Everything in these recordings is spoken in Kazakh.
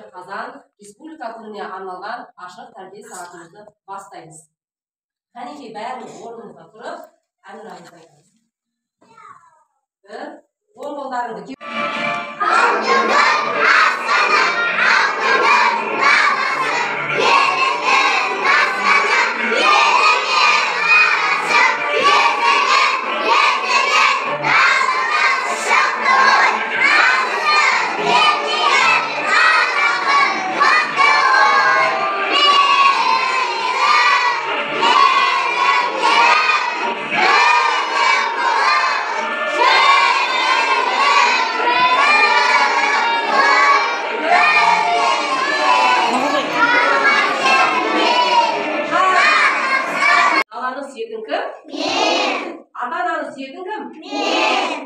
Қазан Республика күніне арналған ашық тәрбие сағатымызды бастаймыз. Кәнекей, бәріміз орнымызға тұрып, әнұранымызды айтамыз. Бір, оң қолдарыңды сүйетін кім? Мен. Ата-ананы сүйетін кім? Мен.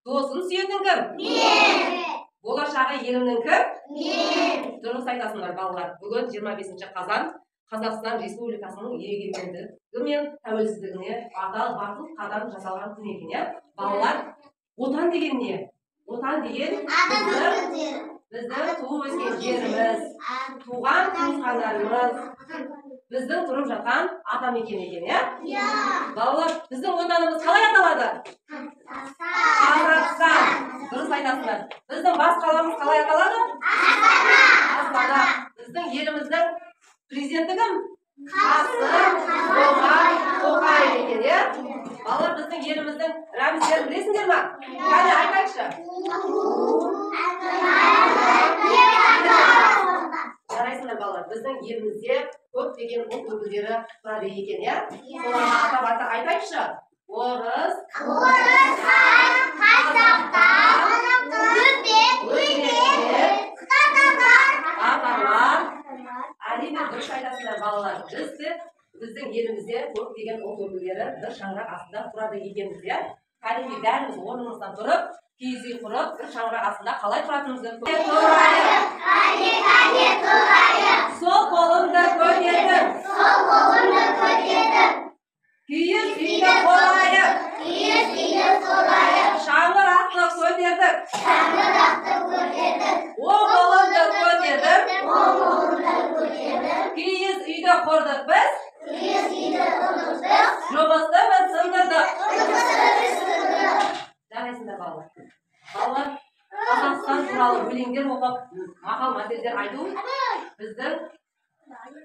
Досын сүйетін кім? Мен. Болашағы елімнің кім? Мен. Дұрыс айтасыңдар, балалар. Бүгін 25 қазан Қазақстан Республикасының егемендігі мен тәуелсіздігіне батыл қадам жасалған күн екен, иә? Балалар, отан деген не? Отан деген біздің туып өскен жеріміз, туған туысқандарымыз, біздің тұрып жатқан атамекен екен, иә? Иә. Балалар, біздің отанымыз қалай аталады? Қазақстан. Дұрыс айтасыңдар. Біздің бас қаламыз қалай аталады? Астана. Астана. Біздің еліміздің президенті кім? Қасым-Жомарт Тоқаев екен, иә? Балалар, біздің еліміздің рәміздерін білесіңдер ма? Кәне, айтайықшы. Жарайсыңдар, балалар. Біздің елімізде көптеген ұлт өкілдері тұрады екен, иә? Соларға атап аты айтайықшы. Орыс, қазақтар, өзбек, татарлар. Әрине, дұрыс айтасыңдар, балалар. Біз де біздің елімізде көптеген ұлт өкілдері бір шаңырақ астында тұрады екенбіз, иә? Кәдімгі бәріміз орнымыздан тұрып, киіз үй құрып, бір шаңырақ астында қалай тұратынымызды тұрайық. Қане, тұрайық. Сол қолымды көтердім. Сол қолымды көтердім. Киіз үйді құрайық. Киіз үйді құрайық. Шаңырақты көтердік. Шаңырақты көтердік. Оң қолымды көтердім. Оң қолымды көтердім. Киіз үйді құрдық біз. Киіз үйді құрдық біз. Жұмысты біз сындырдық. Жұмысты біз сындырдық. Жарайсыңдар, балалар. Балалар, Қазақстан туралы өлеңдер оқып, мақал мәтелдер айту біздің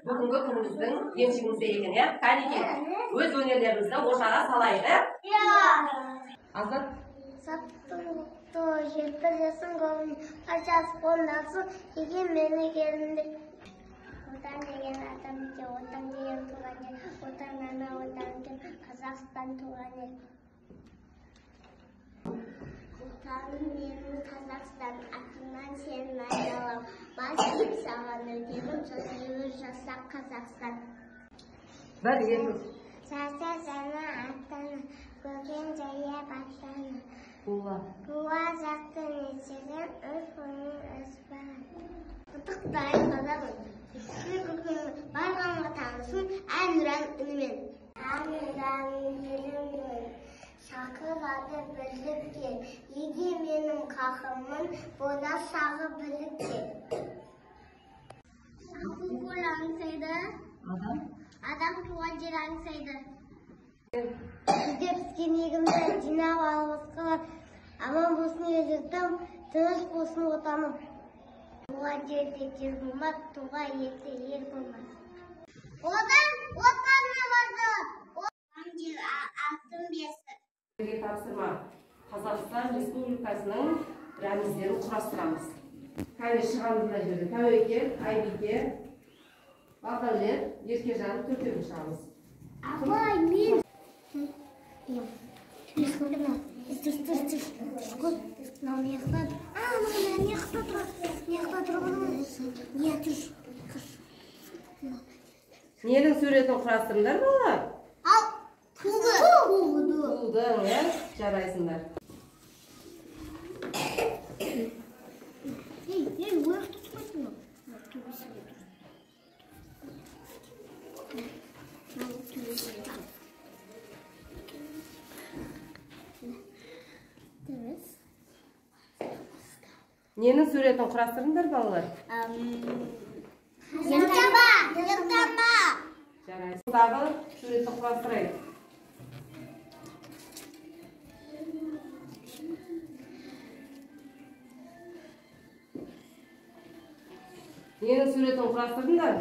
бүгінгі күніміздің еншігімізде екен, иә? Кәнекей, өз өнерлерімізді ортаға салайық, иә? Иә. Азат. Саттықты желпілесің көңіл, патшасы қондырсын егеменік елінде. Отан деген атамекен, отан деген туған жер, отан ана, отан кен, Қазақстан туған ел. Отаным менің Қазақстан, атыңнан сенің айналам, бас иіп саған өтемін, жасай жаса Қазақстан. Бір, екі. Жаса жаңа аттаны, көкен жая баттаны. Була. Була жақты несеген, өз бойының өз бағы. Құттықтайын қазағым, барғанға танысын әнұран үнімен. Әнұран елімнің шақырады бірлікке, егеменім қақымын болашағы бірлікке. Ақылгүл аңсайды, адам туған жер аңсайды. Күзде піскен егінді жинап алып қалар, аман болсын ел жұртым, тыныш болсын отаным. Туған жерде жер болмас, туған елде ер болмас. Отан отанына барды, отан жер алтын бесік. Тапсырма. Қазақстан Республикасының рәміздерін құрастырамыз. Кәне, шығамыз мына жерде. Тәуекел, Айбике, Бақдәулет, Еркежан, төртеуміз шығамыз. Апай, мен. Ненің суретін құрастырыңдар, балалар? Ал, туды. Тудың, иә? Жарайсыңдар. Ей, ей, ояқта тұрмайсың ба? Ненің суретін құрастырдыңдар, балалар? Елтаңба. Елтаңба. Жарайсың. Тағы суретті құрастырайық. Ненің суретін құрастырдыңдар?